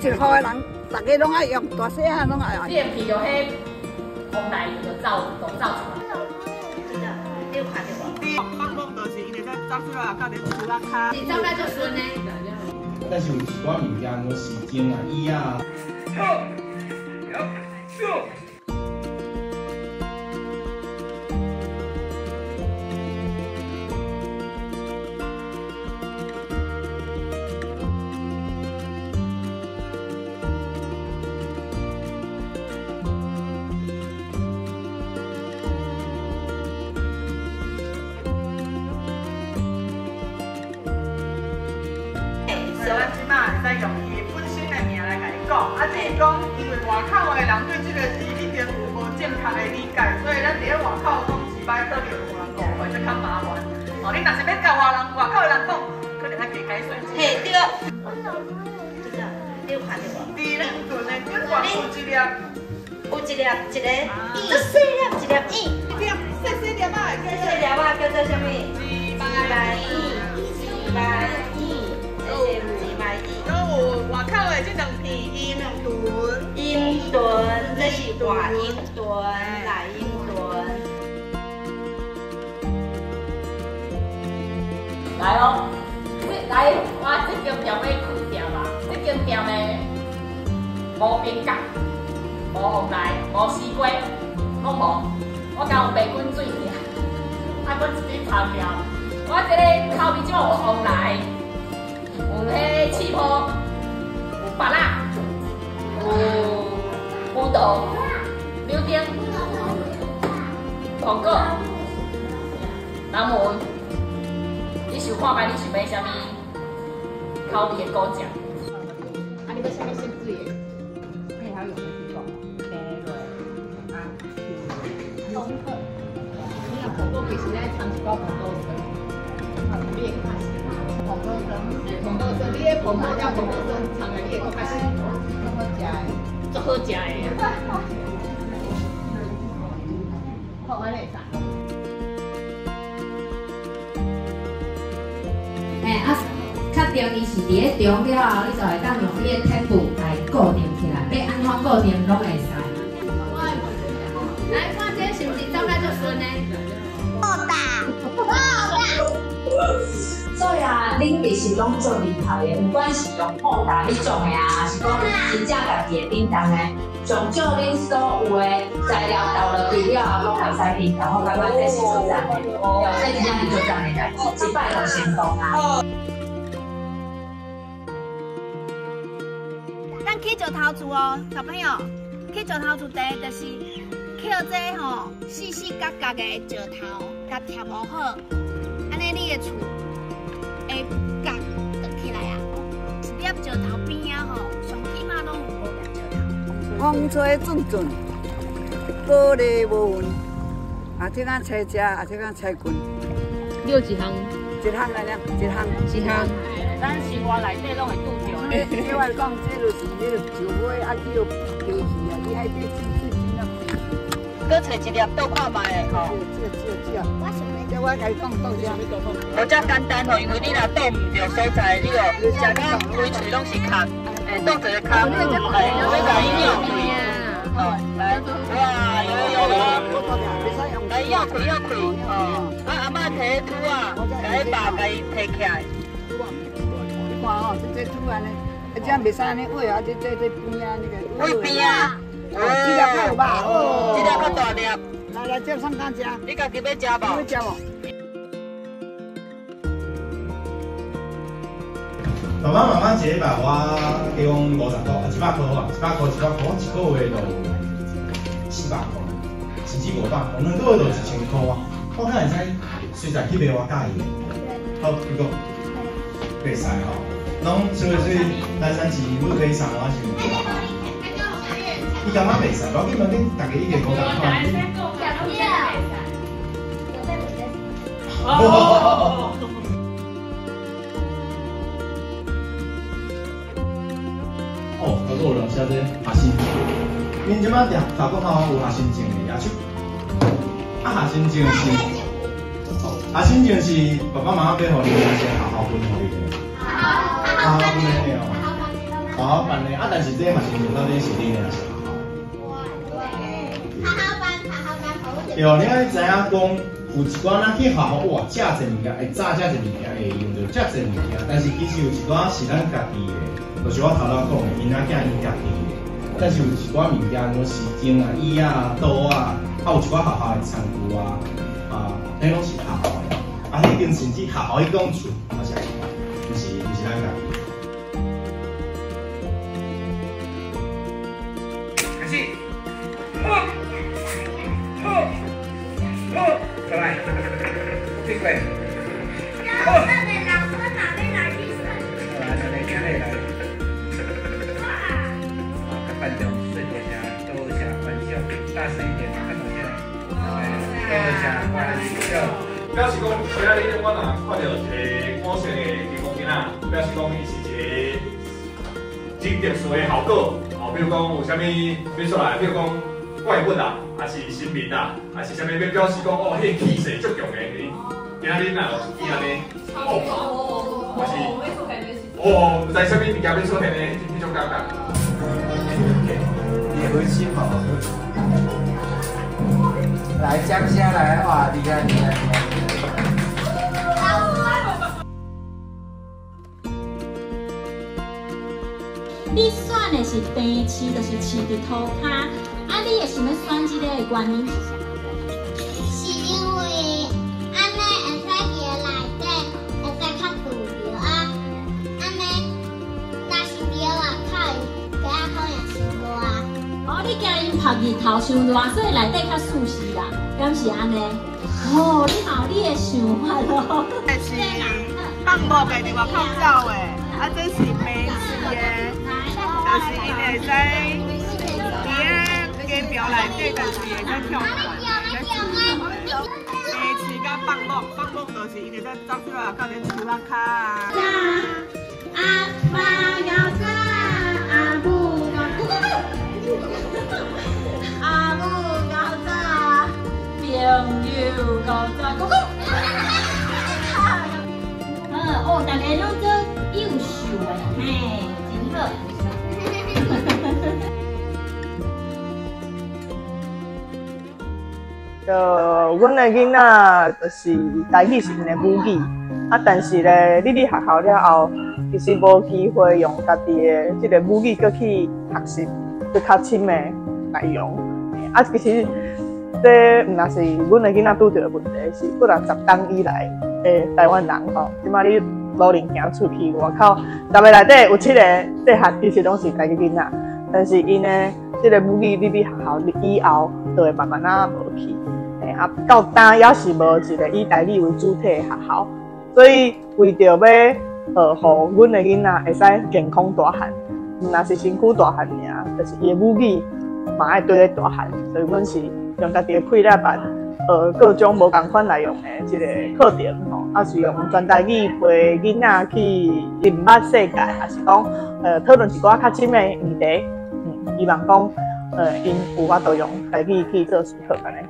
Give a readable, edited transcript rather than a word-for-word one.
一户的人，大家攏愛用，大細漢攏愛用。你會闻著彼黃梨就走，就走出來。這個你有看著無？放風就是因為在走出來，甲咧厝仔跤。是走來足順的。但是有一寡物件，我時間啊、椅啊。咱這擺會使用伊本身的名來共伊講，啊，只是講因為外口的人對這個字一定有無正確的理解，所以咱佇咧外口講一擺可能有人誤會，這較麻煩。哦，你若是欲共外人外口的人講，可能愛加解釋。嘿，對。這個你有看著無？佇咱脣的頂懸有一粒，有一粒一个，足細粒一粒莚。一粒細細粒仔的，細細粒仔叫做啥物？膩白莚，膩白莚。阁有外口的這兩片陰唇，陰唇，這是外陰唇，內陰唇。來哦，這來我這間店欲開店啊，這間店的無冰角，無鳳梨，無西瓜，攏無。我敢有白滾水爾，啊，閣一堆頭條。我這个口味這有鳳梨。有彼刺泡，有芭樂，有葡萄、柳丁、苹果、柠檬。你想看覓？你想欲啥物口味的果醬？啊，你欲啥物色水的？配好用的是讲，白落啊，你若苹果其實愛摻一寡蘋果酸，你會較喜歡。蘋果酸，蘋果酸，你彼蘋果加蘋果酸摻來，你會閣較喜歡。足好食的，足好食的。好，按呢會使。嘿，啊，較重要是佇咧中了後，你就會當用你的鐵布來固定起來，欲按怎固定攏會使。來，看這是毋是走來足順的？好大，好大。所以啊，恁其實攏足厲害的，不管是用布袋彼種的啊，還是講真正家己的叮當的，上少恁所有的材料投落去了後，攏會使叮當，我感覺這是足讚的，對，這真正是足讚的代誌，一擺就成功啊！咱起石頭厝哦，小朋友，起石頭厝第一就是捡這吼四四角角的石頭，共貼糊好，按呢你的厝會角就起來啊。一粒石頭邊仔吼，上起碼攏有五粒石頭。風吹陣陣，玻璃無雲，啊，這間菜食，啊，這間菜棍。你有一項？一項來了，一項。一項。咱生活內底攏會拄著。對我來講，這就是彼个石灰啊，叫白去啊，你愛買水水真啊白去。閣揣一粒倒看覓吼。這這這。這我共你講倒遮。無遮簡單吼，因為你若倒毋著所在，你哦食甲規喙攏是空，會倒一个空，嘿，欲共伊咬開。哦，來，哇，有有有，來咬開咬開，哦，啊阿嬤提土啊，共伊肉共伊提起來。你看吼，這土按呢，啊這袂使按呢挖啊，這這這邊啊那個。挖邊啊？哦，這粒較有肉哦，這粒較大粒。來來，這送敢食？你家己欲食無？欲食無？爸爸媽媽一禮拜我加講50箍，啊100箍啊，100箍100箍，我一個月就400箍，甚至500箍，兩個月就1000箍啊。我敢會使隨時去買我喜歡的。好，你講，袂使吼，攏所以所以咱三是愈可以送我是毋對啦。伊感覺袂使，無要緊無要緊，大家已經無仝款。哦，头拄有人寫這學生證，恁這擺讀讀國校有學生證的，舉手。啊，學生證是，學生證是爸爸媽媽買予恁，還是學校分予恁的？學校分的哦。学校办的啊，但是這學生到底是恁的還是學校？學校辦，學校辦好。對，你愛知影講，有一寡咱去學校哇，遮濟物件，會早遮濟物件，會用著遮濟物件，但是其實有一寡是咱家己的，就是我頭先講的，𪜶仔囝𪜶家己的。但是有一寡物件，像時鐘啊、椅啊、桌啊，啊有一寡學校的餐具啊，啊，彼攏是學校的。啊，彼間甚至學校彼棟厝嘛是，毋是咱家己。開始。好，好，再來，對過。好。來，來，來，來。好，觀眾順點下，多謝觀眾，大聲一點，看到現在。多謝觀眾。表示講，今仔日我若看著一個五歲的查某囡仔，表示講伊是一個真特殊的效果。哦，比如講有啥物欲出來，比如講怪物啊，還是神明啊，還是啥物欲表示講哦，彼個氣勢足強的。今仔日若有伊按呢，哦，還是哦，毋知啥物物件欲出現的彼種感覺。你回去好。來降下來，哇，厲害厲害厲害！你選的是病飼，就是飼佇塗跤。啊，你會想欲選這個的原因是啥？是因為按呢會使佇內底，會使較自由啊。按呢，若是佇外口，雞仔可能傷熱。哦，你驚𪜶曝日頭傷熱，所以內底較舒適啦，敢是按呢？哦，你嘛有你的想法咯。這是放牧的，佇外口走的，啊，這是病飼的。就是𪜶會使佇个鸡苗內底，但是會使跳懸，會使飼佮放牧，放牧就是𪜶會使走出來到恁樹仔跤啊。阿媽𠢕早，阿母𠢕阿母𠢕早，朋友𠢕早，咕咕。哦，逐个攏做幼秀的，嘿，真好。就阮的囡仔，就是台語是𪜶的母語，啊，但是咧，你佇學校了後，其實無機會用家己的這個母語閣去學習，閣較深的內容。啊，其實這毋但是阮的囡仔拄著的問題，是幾若十冬以來的台灣人吼，這擺你路面行出去外口，十个內底有七個細漢其實攏是台語囡仔，但是𪜶的這個母語入去學校以後，就會慢慢仔無去。啊，到今猶是無一個以台語為主體的學校，所以為著欲予阮的囡仔會使健康大漢，毋但是身軀大漢爾，就是伊的母語嘛愛綴咧大漢，所以阮是用家己的氣力辦各種無仝款內容的這個課程吼，啊是用全台語陪囡仔去認捌世界，抑是講討論一寡較深的議題，希望講𪜶有法度用台語去做思考按呢。